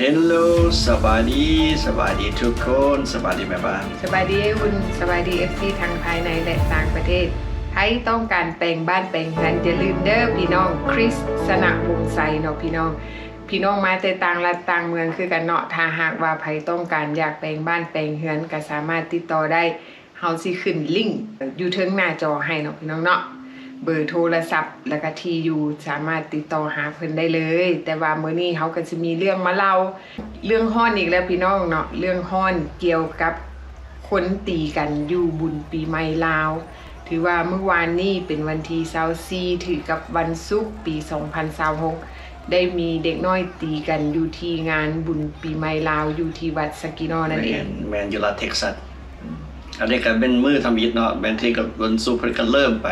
ເຮລໂລ ສະບາຍດີ ສະບາຍດີທຸກຄົນ ສະບາຍດີແມ່ບ້ານ ສະບາຍດີອ້າຍອຸ່ນ ສະບາຍດີເອັຟຊີທັງພາຍໃນ ແລະ ຕ່າງປະເທດ. ໃຜຕ້ອງການແປງບ້ານແປງເຮືອນ ຢ່າລືມເດີພີ່ນ້ອງ ຄຣິສ ຊະນະວົງໄຊເນາະພີ່ນ້ອງ. ພີ່ນ້ອງມາແຕ່ຕ່າງລັດຕ່າງເມືອງຄືກັນເນາະ ຖ້າຫາກວ່າໃຜຕ້ອງການຢາກແປງບ້ານແປງເຮືອນ ກໍສາມາດຕິດຕໍ່ໄດ້. ເຮົາຊິຂຶ້ນລິ້ງຢູ່ເທິງໜ້າຈໍໃຫ້ເນາະພີ່ນ້ອງເນາະ ເບີໂທລະສັບ ແລ້ວກະທີ່ຢູ່ ສາມາດຕິດຕໍ່ຫາເພິ່ນໄດ້ເລີຍ. ແຕ່ວ່າມື້ນີ້ເຮົາກໍຊິມີເລື່ອງມາເລົ່າ ເລື່ອງຮ້ອນອີກແລ້ວພີ່ນ້ອງເນາະ ເລື່ອງຮ້ອນກ່ຽວກັບຄົນຕີກັນຢູ່ບຸນປີໃໝ່ລາວ. ຖືວ່າມື້ວານນີ້ເປັນວັນທີຊາວສີ່ ຖືກັບວັນສຸກ ປີສອງພັນຊາວຫົກ ໄດ້ມີເດັກນ້ອຍຕີກັນຢູ່ທີ່ງານບຸນປີໃໝ່ລາວ ຢູ່ທີ່ວັດສະກີນໍນັ້ນເອງ. ແມ່ນ ແມ່ນ ຢູ່ລັດເທັກຊັສ. ອັນນີ້ກໍເປັນມື້ທຳອິດເນາະ ບາງທີກໍວັນສຸກເພິ່ນກໍເລີ່ມໄປ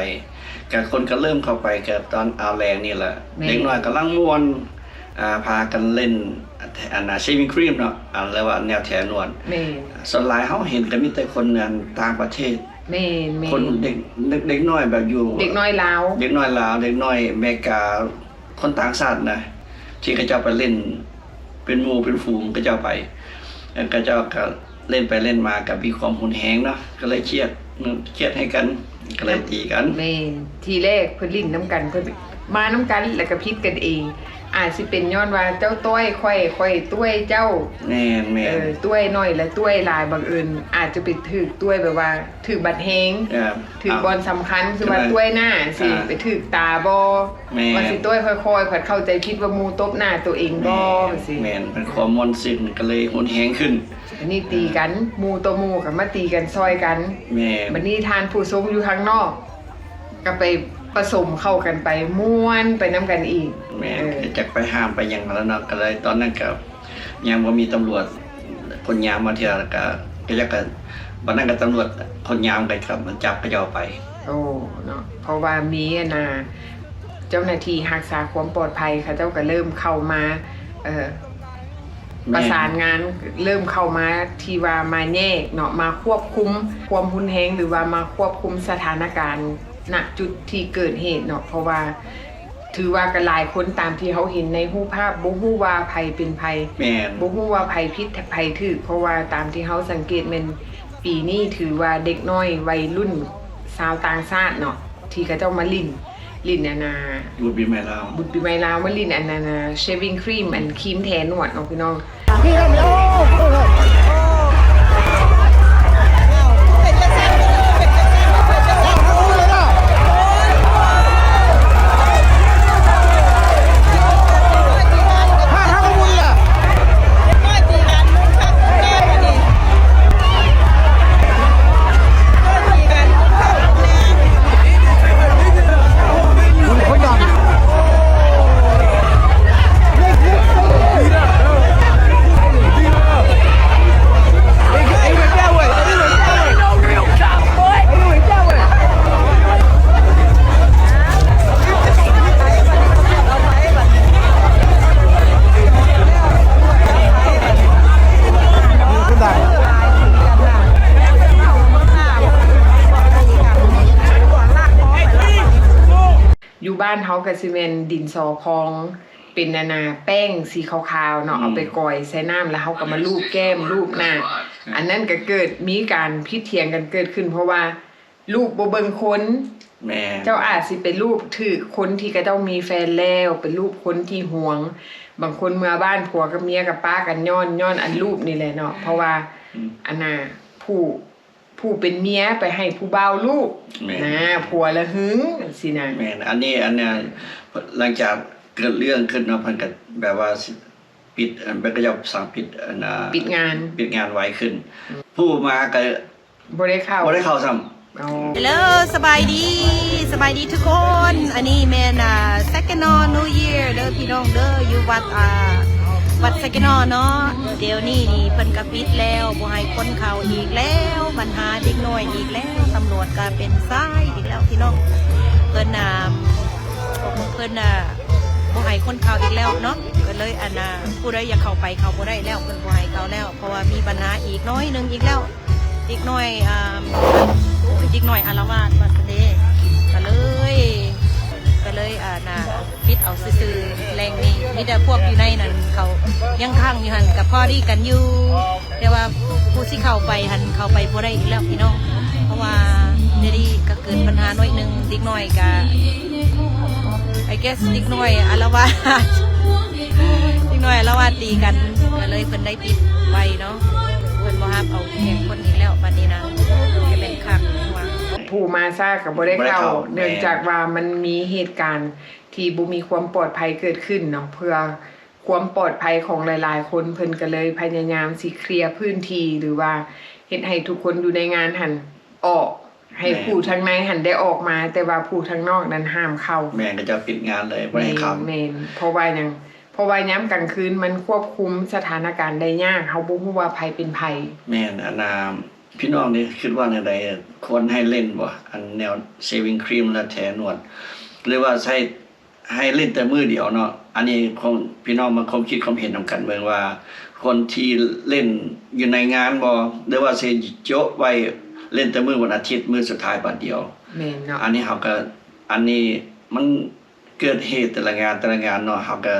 ກໍຄົນກໍເລີ່ມເຂົ້າໄປ ກໍຕອນອາວແລງນີ້ແຫຼະ. ແມ່ນ ເດັກນ້ອຍກຳລັງມ່ວນ ອ່າ ພາກັນຫຼິ້ນ ອັນນ່າ ເຊວິ້ງຄຣີມເນາະ ອັນ ຫຼືວ່າແນວແທນວດ. ແມ່ນ ສ່ວນຫຼາຍເຮົາເຫັນກໍມີແຕ່ຄົນ ອັນ ຕ່າງປະເທດ. ແມ່ນໆ ຄົນເດັກ ເດັກ ເດັກນ້ອຍແບບຢູ່ ເດັກນ້ອຍລາວ ເດັກນ້ອຍລາວ ເດັກນ້ອຍອາເມລິກາ ຄົນຕ່າງຊາດນະ ທີ່ເຂົາເຈົ້າໄປຫຼິ້ນເປັນໝູ່ເປັນຝູງເຂົາເຈົ້າໄປ ເຂົາເຈົ້າກໍຫຼິ້ນໄປຫຼິ້ນມາກໍມີຄວາມຮຸນແຮງເນາະ ກໍເລີຍຄຽດ ຄຽດໃຫ້ກັນ ກໍເລີຍຕີກັນ. ແມ່ນ ທີແລກເພິ່ນຫຼິ້ນນຳກັນ ເພິ່ນມານຳກັນ ແລ້ວກໍຜິດກັນເອງ ອາດຊິເປັນຍ້ອນວ່າເຈົ້າຕ້ວຍຂ້ອຍ ຂ້ອຍຕ້ວຍເຈົ້າ. ແມ່ນໆ ເອີ ຕ້ວຍໜ້ອຍ ແລະ ຕ້ວຍຫຼາຍ ບັງເອີນອາດຈະໄປຖືກຕ້ວຍແບບວ່າ ຖືກບັດແຮງ ອ່າ ຖືກບ່ອນສຳຄັນ ຄືວ່າ ອ່າ ຕ້ວຍໜ້າຈັ່ງຊີ້ ອ່າ ໄປຖືກຕາບໍ ແມ່ນ ວ່າຊິຕ້ວຍຄ່ອຍໆ ພັດເຂົ້າໃຈຜິດວ່າໝູ່ຕົບໜ້າໂຕເອງບໍ ແມ່ນ ຈັ່ງຊີ້. ແມ່ນ ເປັນຄວາມມ່ວນຊື່ນກໍເລີຍຮຸນແຮງຂຶ້ນ ອັນນີ້ຕີກັນ ອ່າ ໝູ່ຕໍ່ໝູ່ກໍມາຕີກັນຊ່ອຍກັນ. ແມ່ນ ບັດນີ້ທ່ານຜູ້ຊົມຢູ່ທາງນອກ ກໍໄປປະສົມເຂົ້າກັນໄປ ມ່ວນໄປນຳກັນອີກ. ແມ່ນ ເອີ ກໍຈັກໄປຫ້າມໄປຫຍັງແລ້ວເນາະ ກໍເລີຍຕອນນັ້ນກໍ ຍັງບໍ່ມີຕຳຫຼວດຄົນຍາມມາເທື່ອ ແລ້ວກະ ກະຢາກ ກະ ບັດນັ້ນກະຕຳຫຼວດຄົນຍາມກະ ກະມາຈັບເຂົາເຈົ້າໄປ. ໂອ້ ເນາະ ເພາະວ່າມີອັນນ່າ ເຈົ້າໜ້າທີ່ຮັກສາຄວາມປອດໄພ ເຂົາເຈົ້າກະເລີ່ມເຂົ້າມາ ເອີ ແມ່ນ ປະສານງານ ເລີ່ມເຂົ້າມາ ທີ່ວ່າມາແຍກເນາະ ມາຄວບຄຸມຄວາມຮຸນແຮງ ຫຼືວ່າມາຄວບຄຸມສະຖານະການ ນະຈຸດທີ່ເກີດເຫດເນາະ ເພາະວ່າຖືວ່າກໍຫຼາຍຄົນຕາມທີ່ເຮົາເຫັນໃນຮູບພາບ ບໍ່ຮູ້ວ່າໃຜເປັນໃຜ ແມ່ນ ບໍ່ຮູ້ວ່າໃຜຜິດໃຜຖືກ ເພາະວ່າຕາມທີ່ເຮົາສັງເກດແມ່ນປີນີ້ຖືວ່າເດັກນ້ອຍໄວລຸ້ນຊາວຕ່າງຊາດເນາະ ທີ່ເຂົາເຈົ້າມາຫຼິ້ນ ຫຼິ້ນອັນນ່າ ບຸນປີໃໝ່ລາວ ບຸນປີໃໝ່ລາວ ມາຫຼິ້ນອັນນັ້ນນະ shaving cream ອັນຄຣີມແທນວດເນາະພີ່ນ້ອງ. ຢູ່ບ້ານເຮົາກະຊິແມ່ນດິນສໍພອງ ເປັນອັນນ່າແປ້ງສີຂາວໆເນາະ ອືມ ເອົາໄປກ່ອຍໃສ່ນ້ຳ ແລ້ວເຮົາກໍມາລູບແກ້ມລູບໜ້າ ອືມ ອັນນັ້ນກໍເກີດມີການຜິດຖຽງກັນເກີດຂຶ້ນ ເພາະວ່າ ລູບບໍ່ເບິ່ງຄົນ ແມ່ນ ເຈົ້າອາດຊິໄປລູບຖືກຄົນທີ່ເຂົາເຈົ້າມີແຟນແລ້ວ ໄປລູບຄົນທີ່ຫວງ ບາງຄົນເມືອບ້ານຜົວກັບເມຍກໍປະກັນຍ້ອນ ຍ້ອນອັນລູບນີ້ແຫຼະເນາະ ເພາະວ່າ ອືມ ອັນນ່າ ຜູ້ ຜູ້ເປັນເມຍໄປໃຫ້ຜູ້ບ່າວລູບ ແມ່ນ ນະ ຜົວລະຫຶງ ຈັ່ງຊີ້ນະ ແມ່ນ ອັນນີ້ ອັນນັ້ນ ຫຼັງຈາກເກີດເລື່ອງຂຶ້ນເນາະ ເພິ່ນກໍແບບວ່າປິດ ອັນ ເພິ່ນກໍຢາກສັ່ງປິດ ອັນນ່າ ປິດງານ ປິດງານໄວຂຶ້ນ ອືມ ຜູ້ມາກໍ ບໍ່ໄດ້ເຂົ້າ ບໍ່ໄດ້ເຂົ້າຊ້ຳ. ໂອ້ ເຮລໂລ ສະບາຍດີ ສະບາຍດີທຸກຄົນ ອັນນີ້ແມ່ນ ອ່າ Saginaw New Year ເດີພີ່ນ້ອງເດີ ຢູ່ວັດ ອ່າ ວັດ Saginaw ເນາະ ດຽວນີ້ນີ້ເພິ່ນກະປິດແລ້ວ ບໍ່ໃຫ້ຄົນເຂົ້າອີກແລ້ວ ບັນຫາເດັກນ້ອຍອີກແລ້ວ ຕຳຫຼວດກະເປັນຊາຍອີກແລ້ວພີ່ນ້ອງ ເພິ່ນ ອ່າ ເພິ່ນ ອ່າ ບໍ່ໃຫ້ຄົນເຂົ້າອີກແລ້ວເນາະ ກະເລີຍ ອັນ ອ່າ ຜູ້ໃດຢາກເຂົ້າໄປເຂົ້າບໍ່ໄດ້ແລ້ວ ເພິ່ນບໍ່ໃຫ້ເຂົ້າແລ້ວ ເພາະວ່າມີບັນຫາອີກໜ້ອຍໜຶ່ງອີກແລ້ວ. ເດັກນ້ອຍ ອ່າ ເດັກນ້ອຍອາລະວາດວ່າຊັ້ນເດ ກະເລີຍ ກະເລີຍ ອ່າ ນາ ປິດເອົາຊື່ໆ ແຫຼ່ງນີ້ມີແຕ່ພວກຢູ່ໃນນັ້ນ ເຂົາຍັງຂັງຢູ່ຫັ້ນ ກໍພໍດີກັນຢູ່ ແຕ່ວ່າຜູ້ຊິເຂົ້າໄປຫັ້ນ ເຂົ້າໄປບໍ່ໄດ້ອີກແລ້ວພີ່ນ້ອງ ເພາະວ່າດຽວນີ້ກໍເກີດບັນຫາໜ້ອຍໜຶ່ງ ເດັກນ້ອຍກໍ I guess ເດັກນ້ອຍອາລະວາດ ເດັກນ້ອຍອາລະວາດຕີກັນ ກໍເລີຍເພິ່ນໄດ້ປິດໄວ້ເນາະ ເພິ່ນບໍ່ຮັບເອົາແຂກຄົນອີກແລ້ວ ບັດນີ້ນະ ກໍເປັນຄັກວ່າ ຜູ້ມາຊ້າກໍບໍ່ໄດ້ເຂົ້າ ບໍ່ໄດ້ເຂົ້າ ເນື່ອງຈາກວ່າມັນມີເຫດການທີ່ບໍ່ມີຄວາມປອດໄພເກີດຂຶ້ນເນາະ ເພື່ອຄວາມປອດໄພຂອງຫຼາຍໆຄົນ ເພິ່ນກໍເລີຍພະຍາຍາມຊິເຄລຍພື້ນທີ່ ຫຼືວ່າເຮັດໃຫ້ທຸກຄົນຢູ່ໃນງານຫັ້ນອອກ ໃຫ້ ແມ່ນ ຜູ້ທາງໃນຫັ້ນໄດ້ອອກມາ ແຕ່ວ່າຜູ້ທາງນອກນັ້ນຫ້າມເຂົ້າ. ແມ່ນ ເຂົາເຈົ້າປິດງານເລີຍ ບໍ່ໃຫ້ເຂົ້າ. ແມ່ນ ແມ່ນ ເພາະວ່າຫຍັງ? ເພາະວ່າຍາມກາງຄືນມັນຄວບຄຸມສະຖານະການໄດ້ຍາກ ເຮົາບໍ່ຮູ້ວ່າໃຜເປັນໃຜ. ແມ່ນ ອັນນ່າ ພີ່ນ້ອງນີ້ຄິດວ່າແນວໃດ? ຄວນໃຫ້ເຫຼັ້ນບໍ່? ອັນແນວ shaving cream ແລະ ແທນວດ ຫຼືວ່າໃຊ້ ໃຫ້ເຫຼັ້ນແຕ່ມື້ດຽວເນາະ ອັນນີ້ຂອງພີ່ນ້ອງມາຄວາມຄິດຄວາມເຫັນນຳກັນເບິ່ງວ່າ ຄວນທີ່ເຫຼັ້ນຢູ່ໃນງານບໍ່ ຫຼືວ່າຊິໂຈະໄວ້ເຫຼັ້ນແຕ່ມື້ວັນອາທິດ ມື້ສຸດທ້າຍບາດດຽວ. ແມ່ນເນາະ ອັນນີ້ເຮົາກໍ ອັນນີ້ມັນເກີດເຫດແຕ່ລະງານ ແຕ່ລະງານເນາະ ເຮົາກໍ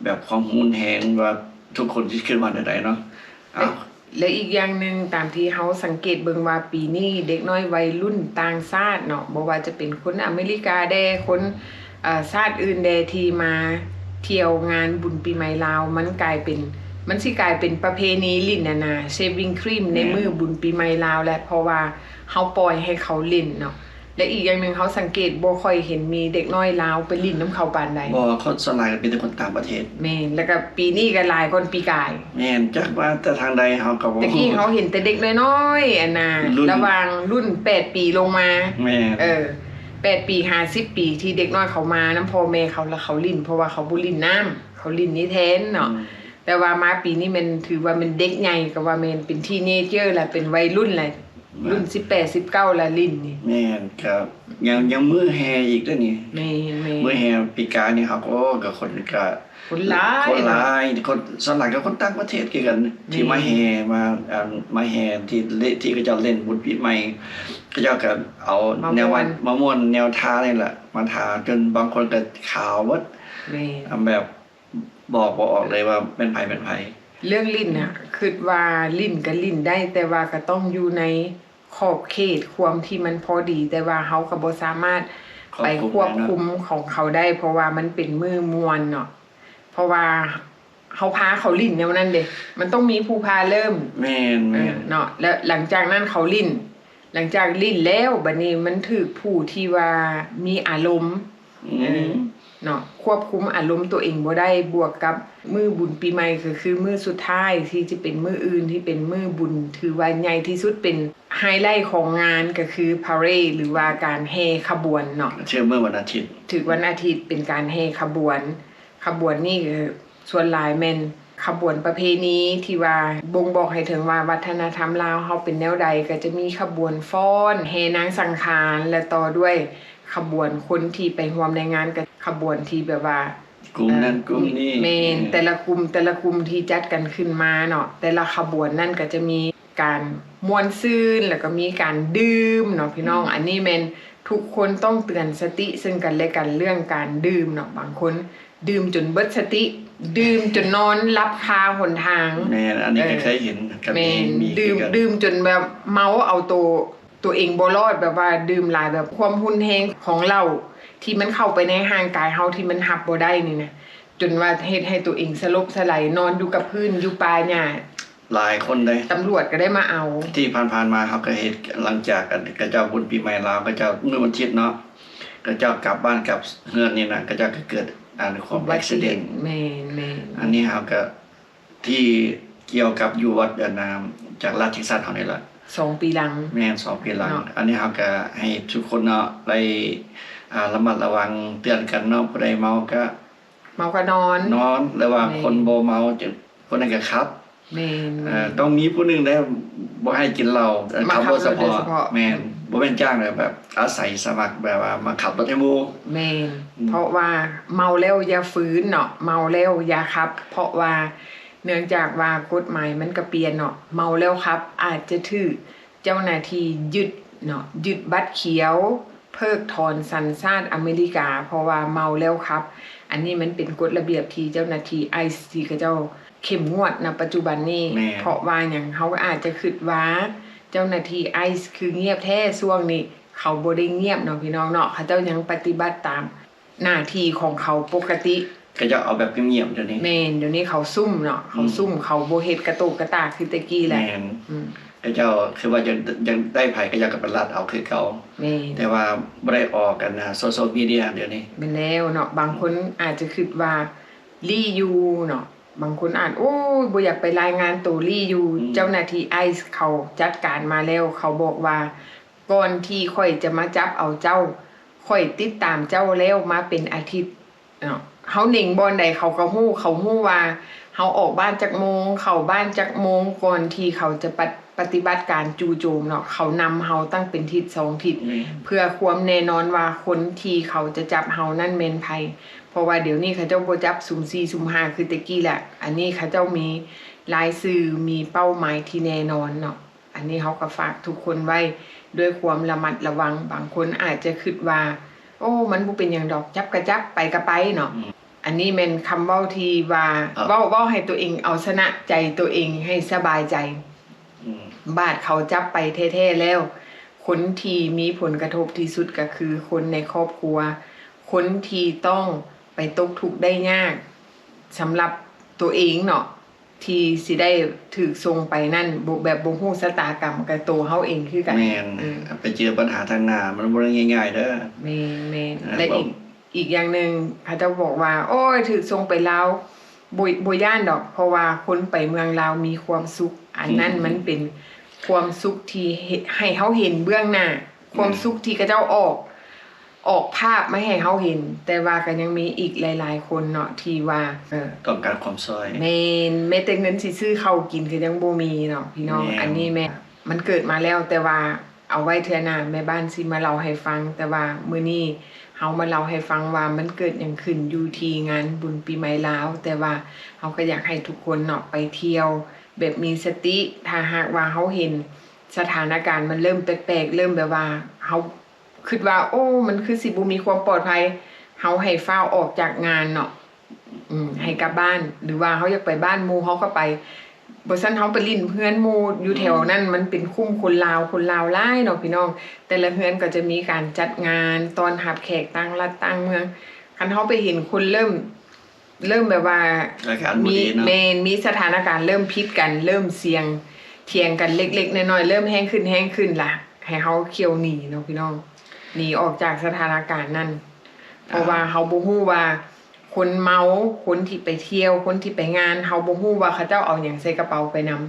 ແບບຄວາມຮຸນແຮງວ່າທຸກຄົນຊິຄິດວ່າແນວໃດເນາະ. ເອົາ ແລະ ແລະ ອີກຢ່າງໜຶ່ງ ຕາມທີ່ເຮົາສັງເກດເບິ່ງວ່າ ປີນີ້ເດັກນ້ອຍໄວລຸ້ນຕ່າງຊາດເນາະ ບໍ່ວ່າຈະເປັນຄົນອາເມລິກາແດ່ ຄົນ ເອີ ຊາດອື່ນແດ່ ທີ່ມາທ່ຽວງານບຸນປີໃໝ່ລາວ ມັນກາຍເປັນ ມັນຊິກາຍເປັນປະເພນີຫຼິ້ນ ອັນນ່າ shaving cream ໃນ ແມ່ນ ມື້ບຸນປີໃໝ່ລາວແຫຼະ ເພາະວ່າເຮົາປ່ອຍໃຫ້ເຂົາຫຼິ້ນເນາະ. ແລະ ອີກຢ່າງໜຶ່ງ ເຮົາສັງເກດບໍ່ຄ່ອຍເຫັນມີເດັກນ້ອຍລາວໄປຫຼິ້ນນຳເຂົາປານໃດ. ບໍ່ ຄົນສ່ວນຫຼາຍກໍມີແຕ່ຄົນຕ່າງປະເທດ. ແມ່ນ ແລ້ວກໍປີນີ້ກໍຫຼາຍກ່ອນປີກາຍ. ແມ່ນ ຈັກມາແຕ່ທາງໃດເຮົາກໍບໍ່ຮູ້. ແຕ່ກີ້ເຮົາເຫັນແຕ່ເດັກນ້ອຍໆ ອັນນ່າ ລຸ້ນ ລະຫວ່າງລຸ້ນແປດປີລົງມາ. ແມ່ນ ເອີ ແປດປີຫາສິບປີ ທີ່ເດັກນ້ອຍເຂົາມານຳພໍ່ແມ່ເຂົາ ລະເຂົາຫຼິ້ນ ເພາະວ່າເຂົາບໍ່ຫຼິ້ນນ້ຳ ເຂົາຫຼິ້ນນີ້ແທນເນາະ. ອືມ ແຕ່ວ່າມາປີນີ້ແມ່ນ ຖືວ່າແມ່ນເດັກໃຫຍ່ ກໍວ່າແມ່ນເປັນທີເນເຈີ ລະເປັນໄວລຸ້ນ ລະ ແມ່ນ ລຸ້ນສິບແປດ ສິບເກົ້າ ລະຫຼິ້ນນີ້. ແມ່ນ ກໍຍັງ ຍັງມື້ແຫ່ອີກເດ້ນີ້. ແມ່ນໆ ມື້ແຫ່ປີກາຍນີ້ເຮົາກໍ ໂອ້ ກໍຄົນກໍ ຄົນຫຼາຍ ຄົນຫຼາຍເນາະ ຄົນ ສ່ວນຫຼາຍກໍຄົນຕ່າງປະເທດຄືກັນ ແມ່ນ ທີ່ມາແຫ່ ມາ ອັນ ມາແຫ່ທີ່ເລະ ທີ່ເຂົາເຈົ້າຫຼິ້ນບຸນປີໃໝ່ ເຂົາເຈົ້າກໍເອົາ ມາ ແນວວ່າ ມ່ວນ ມາມ່ວນແນວທານີ້ແຫຼະ ມາທາ ຈົນບາງຄົນກໍຂາວເບິດ. ແມ່ນ ອັນແບບ ບອກບໍ່ອອກເລີຍວ່າແມ່ນໃຜເປັນໃຜ. ເລື່ອງຫຼິ້ນນະ ຄຶດວ່າຫຼິ້ນກໍຫຼິ້ນໄດ້ ແຕ່ວ່າກໍຕ້ອງຢູ່ໃນຂອບເຂດຄວາມທີ່ມັນພໍດີ ແຕ່ວ່າເຮົາກໍບໍ່ສາມາດໄປຄວບຄຸມຂອງເຂົາໄດ້ ເພາະວ່າມັນເປັນມື້ມ່ວນເນາະ ເພາະວ່າເຮົາພາເຂົາຫຼິ້ນແນວນັ້ນເດ້ ມັນຕ້ອງມີຜູ້ພາເລີ່ມ. ແມ່ນໆ ເນາະ ແລ້ວຫຼັງຈາກນັ້ນເຂົາຫຼິ້ນ ຫຼັງຈາກຫຼິ້ນແລ້ວ ບັດນີ້ມັນຖືກຜູ້ທີ່ວ່າມີອາລົມ ອືມ ເອີ ເນາະ ຄວບຄຸມອາລົມຕົວເອງບໍ່ໄດ້ ບວກກັບມື້ບຸນປີໃໝ່ ກໍຄືມື້ສຸດທ້າຍທີ່ຈະເປັນມື້ອື່ນ ທີ່ເປັນມື້ບຸນຖືວ່າໃຫຍ່ທີ່ສຸດ ເປັນໄຮໄລຂອງງານ ກໍຄືພາເຣດ ຫຼືວ່າການແຫ່ຂະບວນເນາະ ຖືກມື້ວັນອາທິດ ຖືກວັນອາທິດ ເປັນການແຫ່ຂະບວນ. ຂະບວນນີ້ ສ່ວນຫຼາຍແມ່ນຂະບວນປະເພນີທີ່ວ່າບົ່ງບອກໃຫ້ເຖິງວ່າວັດທະນະທຳລາວເຮົາເປັນແນວໃດ ກໍຈະມີຂະບວນຟ້ອນ ແຫ່ນາງສັງຂານ ແລະ ຕໍ່ດ້ວຍຂະບວນຄົນທີ່ໄປຮ່ວມໃນງານ ກໍຂະບວນທີ່ແບບວ່າ ກຸ່ມນັ້ນ ເອີ ກຸ່ມນີ້ ແມ່ນ ແມ່ນ ແຕ່ລະກຸ່ມ ແຕ່ລະກຸ່ມທີ່ຈັດກັນຂຶ້ນມາເນາະ ແຕ່ລະຂະບວນນັ້ນກໍຈະມີ ການມ່ວນຊື່ນ ແລ້ວກໍມີການດື່ມເນາະພີ່ນ້ອງ. ອືມ ອັນນີ້ແມ່ນທຸກຄົນຕ້ອງເຕືອນສະຕິເຊິ່ງກັນແລະກັນເລື່ອງການດື່ມເນາະ. ບາງຄົນດື່ມຈົນເບິດສະຕິ ດື່ມຈົນນອນຫຼັບຄາຫົນທາງ. ແມ່ນ ອັນນີ້ກໍເຄີຍເຫັນ. ເອີ ກໍມີ ແມ່ນ ມີ ດື່ມ ຄືກັນ ດື່ມຈົນແບບເມົາເອົາໂຕ ໂຕເອງບໍ່ລອດ ແບບວ່າດື່ມຫຼາຍ ແບບຄວາມຮຸນແຮງຂອງເຫຼົ້າທີ່ມັນເຂົ້າໄປໃນຮ່າງກາຍເຮົາທີ່ມັນຮັບບໍ່ໄດ້ນີ້ນະ ຈົນວ່າເຮັດໃຫ້ໂຕເອງສະຫຼົບສະໄຫຼ ນອນຢູ່ກັບພື້ນ ຢູ່ປ່າຫຍ້າ. ຫຼາຍຄົນເດ້ ຕຳຫຼວດກໍໄດ້ມາເອົາ. ທີ່ຜ່ານໆມາເຮົາກໍເຮັດ ຫຼັງຈາກ ອັນ ເຂົາເຈົ້າບຸນປີໃໝ່ລາວ ເຂົາເຈົ້າມື້ວັນທິດເນາະ ເຂົາເຈົ້າກັບບ້ານກັບເຮືອນນີ້ນະ ເຂົາເຈົ້າກໍເກີດ ອັນ ຄວາມ ອຸບັດຕິເຫດ accident. ແມ່ນໆ ອັນນີ້ເຮົາກໍ ທີ່ກ່ຽວກັບຢູ່ວັດ ອັນນ່າ ຈາກລັດເທັກຊັສເຮົານີ້ລະ ສອງປີຫຼັງ. ແມ່ນ ສອງປີຫຼັງເນາະ. ອັນນີ້ເຮົາກໍໃຫ້ທຸກຄົນເນາະ ໄດ້ ອ່າ ລະມັດລະວັງເຕືອນກັນເນາະ ຜູ້ໃດເມົາກໍ ເມົາກໍນອນ ນອນ ຫຼືວ່າ ແມ່ນ ຄົນບໍ່ເມົາ ຄົນນັ້ນກໍຂັບ. ແມ່ນໆ ເອີ ຕ້ອງມີຜູ້ໜຶ່ງໄດ້ບໍ່ໃຫ້ກິນເຫຼົ້າ ມາຂັບລົດສະເພາະ. ແມ່ນ ອືມ ບໍ່ແມ່ນຈ້າງເດ້ ແບບອາໄສສະໝັກ ແບບວ່າມາຂັບລົດໃຫ້ໝູ່. ແມ່ນ ອືມ ເພາະວ່າເມົາແລ້ວຢ່າຝືນເນາະ ເມົາແລ້ວຢ່າຂັບ ເພາະວ່າເນື່ອງຈາກວ່າກົດໝາຍມັນກະປ່ຽນເນາະ ເມົາແລ້ວຂັບອາດຈະຖືກເຈົ້າໜ້າທີ່ຍຶດເນາະ ຍຶດບັດຂຽວ ເພິກຖອນສັນຊາດອາເມລິກາ ເພາະວ່າເມົາແລ້ວຂັບ. ອັນນີ້ມັນເປັນກົດລະບຽບທີ່ເຈົ້າໜ້າທີ່ໄອສ໌ທີ່ເຂົາເຈົ້າເຂັ້ມງວດນະປັດຈຸບັນນີ້. ແມ່ນ. ເພາະວ່າຫຍັງ? ເຮົາອາດຈະຄິດວ່າເຈົ້າໜ້າທີ່ໄອສ໌ຄືງຽບແທ້ ຊ່ວງນີ້ເຂົາບໍ່ໄດ້ງຽບເນາະ ພີ່ນ້ອງເນາະ, ເຂົາເຈົ້າຍັງປະຕິບັດຕາມ ໜ້າທີ່ຂອງເຂົາປົກກະຕິ. ເຂົາເຈົ້າເອົາແບບງຽບໆ ດຽວນີ້. ແມ່ນ, ດຽວນີ້ເຂົາຊຸ່ມເນາະ, ເຂົາ ອືມ ຊຸ່ມ, ເຂົາບໍ່ເຮັດກະໂຕກະຕາຄືແຕ່ກີ້ແລ້ວ. ແມ່ນ. ອືມ. ເຂົາເຈົ້າຄືວ່າຢາກ ຢາກໄດ້ໃຜກໍຢາກກັບໄປລັດເອົາຄືເກົ່າ. ແມ່ນ. ແຕ່ວ່າບໍ່ໄດ້ອອກກັນນະ ໂຊຊຽວມີເດຍດຽວນີ້. ແມ່ນແລ້ວເນາະ, ບາງຄົນອາດຈະຄິດວ່າລີ້ຢູ່ເນາະ, ບາງຄົນອາດ ໂອ້ຍ ບໍ່ຢາກໄປລາຍງານໂຕລີ້ຢູ່. ອືມ. ເຈົ້າໜ້າທີ່ໄອສ໌ເຂົາຈັດການມາແລ້ວ, ເຂົາບອກວ່າ ກ່ອນທີ່ຂ້ອຍຈະມາຈັບເອົາເຈົ້າ, ຂ້ອຍຕິດຕາມເຈົ້າແລ້ວມາເປັນອາທິດເນາະ. ເຮົາເໜັງບ່ອນໃດເຂົາກໍຮູ້, ເຂົາຮູ້ວ່າເຮົາອອກບ້ານຈັກໂມງ, ເຂົ້າບ້ານຈັກໂມງ, ກ່ອນທີ່ເຂົາຈະປະ ປະຕິບັດການຈູ່ໂຈມເນາະ, ເຂົານຳເຮົາຕັ້ງເປັນທິດສອງທິດ. ແມ່ນ. ເພື່ອຄວາມແນ່ນອນວ່າຄົນທີ່ເຂົາຈະຈັບເຮົານັ້ນແມ່ນໃຜ, ເພາະວ່າດຽວນີ້ເຂົາເຈົ້າບໍ່ຈັບສຸ່ມສີ່ສຸ່ມຫ້າຄືແຕ່ກີ້ແລ້ວ. ອັນນີ້ເຂົາເຈົ້າມີລາຍຊື່, ມີເປົ້າໝາຍທີ່ແນ່ນອນເນາະ. ອັນນີ້ເຮົາກໍຝາກທຸກຄົນໄວ້ດ້ວຍຄວາມລະມັດລະວັງ. ບາງຄົນອາດຈະຄິດວ່າ ໂອ້ ມັນບໍ່ເປັນຫຍັງດອກ, ຈັບກໍຈັບ, ໄປກໍໄປເນາະ. ອືມ. ອັນນີ້ແມ່ນຄຳເວົ້າທີ່ວ່າ ເອີ ເວົ້າ ເວົ້າໃຫ້ຕົວເອງເອົາຊະນະໃຈຕົວເອງໃຫ້ສະບາຍໃຈ. ອືມ. ບາດເຂົາຈັບໄປແທ້ໆແລ້ວ, ຄົນທີ່ມີຜົນກະທົບທີ່ສຸດກໍຄືຄົນໃນຄອບຄົວ, ຄົນທີ່ຕ້ອງໄປຕົກທຸກໄດ້ຍາກສຳລັບຕົວເອງເນາະ. ທີ່ຊິໄດ້ຖືກສົ່ງໄປນັ້ນ ບໍ່ ແບບບໍ່ຮູ້ຊະຕາກຳກັບໂຕເຮົາເອງຄືກັນ. ແມ່ນ. ອືມ. ໄປເຈີບັນຫາທາງໜ້າ ມັນບໍ່ໄດ້ງ່າຍໆເດີ. ແມ່ນໆ. ອ່າ ແລະ ເວົ້າ ອີກ ອີກຢ່າງໜຶ່ງ ເຂົາເຈົ້າບອກວ່າ ໂອ້ຍ ຖືກສົ່ງໄປລາວ ບໍ່ ບໍ່ຢ້ານດອກ ເພາະວ່າຄົນໄປເມືອງລາວມີຄວາມສຸກ. ອັນນັ້ນ ອືມ ມັນເປັນຄວາມສຸກທີ່ເຮັດໃຫ້ເຮົາເຫັນເບື້ອງໜ້າ ຄວາມ ແມ່ນ ສຸກທີ່ເຂົາເຈົ້າອອກ ອອກພາບມາໃຫ້ເຮົາເຫັນ, ແຕ່ວ່າກໍຍັງມີອີກຫຼາຍໆຄົນເນາະ ທີ່ວ່າ ເອີ ຕ້ອງການຄວາມຊ່ອຍ. ແມ່ນ, ແມ້ແຕ່ເງິນຊິຊື້ເຂົ້າກິນກໍຍັງບໍ່ມີເນາະ ພີ່ນ້ອງ. ແມ່ນ. ອັນນີ້ແມ່ນ ມັນເກີດມາແລ້ວ, ແຕ່ວ່າເອົາໄວ້ເທື່ອໜ້າ ແມ່ບ້ານຊິມາເລົ່າໃຫ້ຟັງ. ແຕ່ວ່າມື້ນີ້ເຮົາມາເລົ່າໃຫ້ຟັງວ່າມັນເກີດຫຍັງຂຶ້ນຢູ່ທີ່ງານບຸນປີໃໝ່ລາວ, ແຕ່ວ່າເຮົາກໍຢາກໃຫ້ທຸກຄົນເນາະ ໄປທ່ຽວແບບມີສະຕິ. ຖ້າຫາກວ່າເຮົາເຫັນສະຖານະການມັນເລີ່ມແປກໆ, ເລີ່ມແບບວ່າເຮົາ ຄິດວ່າ ໂອ້ ມັນຄືຊິບໍ່ມີຄວາມປອດໄພ, ເຮົາໃຫ້ຟ້າວອອກຈາກງານເນາະ ອືມ ໃຫ້ກັບບ້ານ ຫຼືວ່າເຮົາຢາກໄປບ້ານໝູ່ເຮົາກໍໄປ, ບໍ່ຊັ້ນເຮົາໄປຫຼິ້ນເຮືອນໝູ່ຢູ່ແຖວນັ້ນ. ອືມ ມັນເປັນຄຸ້ມຄົນລາວ, ຄົນລາວຫຼາຍເນາະ ພີ່ນ້ອງ. ແຕ່ລະເຮືອນກໍຈະມີການຈັດງານຕ້ອນຮັບແຂກຕ່າງລັດຕ່າງເມືອງ. ຄັນເຮົາໄປເຫັນຄົນເລີ່ມ ເລີ່ມແບບວ່າ ອາການບໍ່ດີເນາະ. ມີ ແມ່ນ ມີສະຖານະການເລີ່ມຜິດກັນ, ເລີ່ມສຽງຖຽງກັນເລັກໆນ້ອຍໆ, ເລີ່ມແຮງຂຶ້ນ ແຮງຂຶ້ນລະ ໃຫ້ເຮົາຂ້ຽວໜີເນາະ ພີ່ນ້ອງ, ໜີອອກຈາກສະຖານະການນັ້ນ. ເພາະວ່າ ອ່າ ເຮົາບໍ່ຮູ້ວ່າຄົນເມົາ, ຄົນທີ່ໄປທ່ຽວ, ຄົນທີ່ໄປງານ, ເຮົາບໍ່ຮູ້ວ່າເຂົາເຈົ້າເອົາຫຍັງໃສ່ກະເປົາໄປນຳ.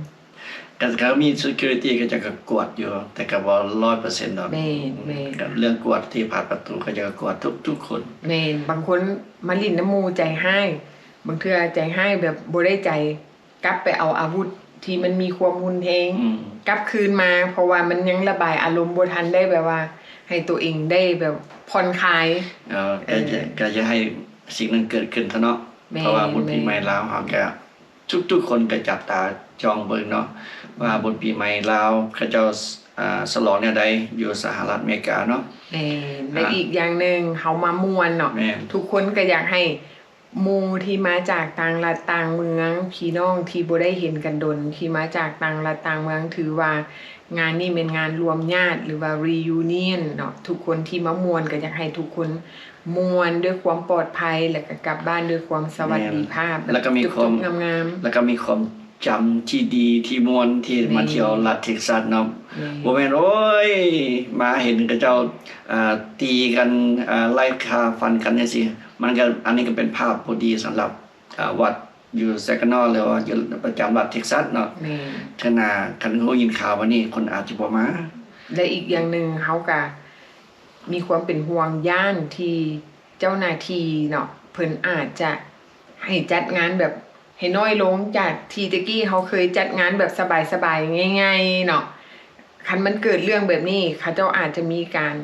ກໍ ກໍມີ security ເຂົາເຈົ້າກໍກວດຢູ່ ແຕ່ກໍບໍ່ຮ້ອຍເປີເຊັນດອກ. ແມ່ນ ແມ່ນ. ກໍເລື່ອງກວດທີ່ຜ່ານປະຕູ ເຂົາເຈົ້າກໍກວດທຸກ ທຸກຄົນ. ແມ່ນ. ບາງຄົນມາຫຼິ້ນນຳໝູ່ໃຈຮ້າຍ, ບາງເທື່ອໃຈຮ້າຍແບບບໍ່ໄດ້ໃຈ, ກັບໄປເອົາອາວຸດທີ່ມັນມີຄວາມຮຸນແຮງ ອືມ ກັບຄືນມາ, ເພາະວ່າມັນຍັງລະບາຍອາລົມບໍ່ທັນໄດ້ ແບບວ່າໃຫ້ຕົວເອງໄດ້ແບບຜ່ອນຄາຍ. ເອີ ກໍ ເອີ ກໍຢ່າໃຫ້ສິ່ງນັ້ນເກີດຂຶ້ນຊະເນາະ. ແມ່ນ ເພາະວ່າບຸນປີໃໝ່ລາວເຮົາກໍ ແມ່ນ ທຸກໆຄົນກໍຈັບຕາຈ້ອງເບິ່ງເນາະ ວ່າບຸນປີໃໝ່ລາວເຂົາເຈົ້າ ອ່າ ສະຫຼອງແນວໃດຢູ່ສະຫະລັດອາເມລິກາເນາະ. ແມ່ນ. ແລະ ອ່າ ອີກຢ່າງໜຶ່ງ ເຮົາມາມ່ວນເນາະ. ແມ່ນ. ທຸກຄົນກໍຢາກໃຫ້ໝູ່ທີ່ມາຈາກຕ່າງລັດຕ່າງເມືອງ, ພີ່ນ້ອງທີ່ບໍ່ໄດ້ເຫັນກັນດົນ ທີ່ມາຈາກຕ່າງລັດຕ່າງເມືອງ, ຖືວ່າງານນີ້ແມ່ນງານລວມຍາດ ຫຼືວ່າ reunion ເນາະ. ທຸກຄົນທີ່ມາມ່ວນ ກໍຢາກໃຫ້ທຸກຄົນ ມ່ວນດ້ວຍຄວາມປອດໄພ ແລ້ວກໍກັບບ້ານດ້ວຍຄວາມສະຫວັດດີພາບ. ແມ່ນ. ແລ້ວກໍມີຄວາມ ແບບຈົບໆງາມໆ ແລ້ວກໍມີຄວາມຈຳທີ່ດີທີ່ມ່ວນທີ່ມາ ແມ່ນ ທ່ຽວລັດເທັກຊັສເນາະ. ແມ່ນ. ບໍ່ແມ່ນ ໂອ້ຍ ມາເຫັນເຂົາເຈົ້າ ອ່າ ຕີກັນ ອ່າ ໄລ່ຂ້າຟັນກັນຈັ່ງຊີ້. ມັນກໍ ອັນນີ້ກໍເປັນພາບບໍ່ດີສຳລັບ ອ່າ ວັດຢູ່ Saginaw ຫຼືວ່າຢູ່ປະຈຳລັດເທັກຊັສເນາະ. ແມ່ນ. ເທື່ອໜ້າຄັນຮູ້ຍິນຂ່າວແບບນີ້ ຄົນອາດຈະບໍ່ມາ. ແລະ ອີກຢ່າງໜຶ່ງ ເຮົາກໍ ມີຄວາມເປັນຫ່ວງຢ້ານທີ່ເຈົ້າໜ້າທີ່ເນາະ ເພິ່ນອາດຈະໃຫ້ຈັດງານແບບໃຫ້ນ້ອຍລົງ ຈາກທີ່ແຕ່ກີ້ເຮົາເຄີຍຈັດງານແບບສະບາຍໆ ງ່າຍໆເນາະ. ຄັນມັນເກີດເລື່ອງແບບນີ້ ເຂົາເຈົ້າອາດຈະມີການ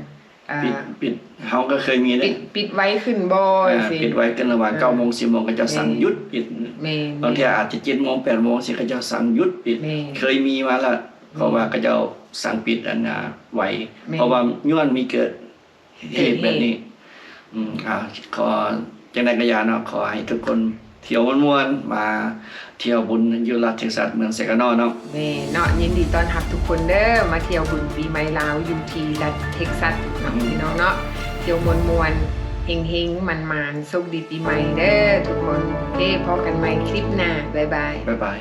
ເອີ ປິດ ປິດ ເຮົາກໍເຄີຍມີເດ້ ປິດ ປິດໄວຂຶ້ນບໍ່ ອ່າ ຈັ່ງຊີ້ ປິດໄວຂຶ້ນລະຫວ່າງ ເອີ ເກົ້າໂມງ ສິບໂມງ ເຂົາເຈົ້າສັ່ງ ແມ່ນ ຢຸດປິດ. ແມ່ນ. ບາງເທື່ອອາດຈະເຈັດໂມງ ແປດໂມງ ຊີ້ ເຂົາເຈົ້າສັ່ງຢຸດປິດ. ແມ່ນ. ເຄີຍມີມາລະ ເພາະວ່າ ອືມ ເຂົາເຈົ້າສັ່ງປິດ ອັນນ່າ ໄວ. ແມ່ນ. ເພາະວ່າຍ້ອນມີເກີດ ເຫດແບບນີ້. ອືມ ອ່າ ຂໍ ຈັ່ງໃດກໍຢ່າເນາະ ຂໍໃຫ້ທຸກຄົນທ່ຽວມ່ວນໆ ມາທ່ຽວບຸນຢູ່ລັດເທັກຊັສ ເມືອງເຊກາໂນເນາະ. ແມ່ນເນາະ ຍິນດີຕ້ອນຮັບທຸກຄົນເດີ ມາທ່ຽວບຸນປີໃໝ່ລາວຢູ່ທີ່ລັດເທັກຊັສເນາະ ອືມ ພີ່ນ້ອງເນາະ. ທ່ຽວມ່ວນໆ ເຮັງໆ ໝານໆ ໂຊກດີປີໃໝ່ເດີທຸກຄົນ. ໂອເຄ ພໍ້ກັນໃໝ່ຄລິບໜ້າ. ບາຍບາຍ. ບາຍບາຍ.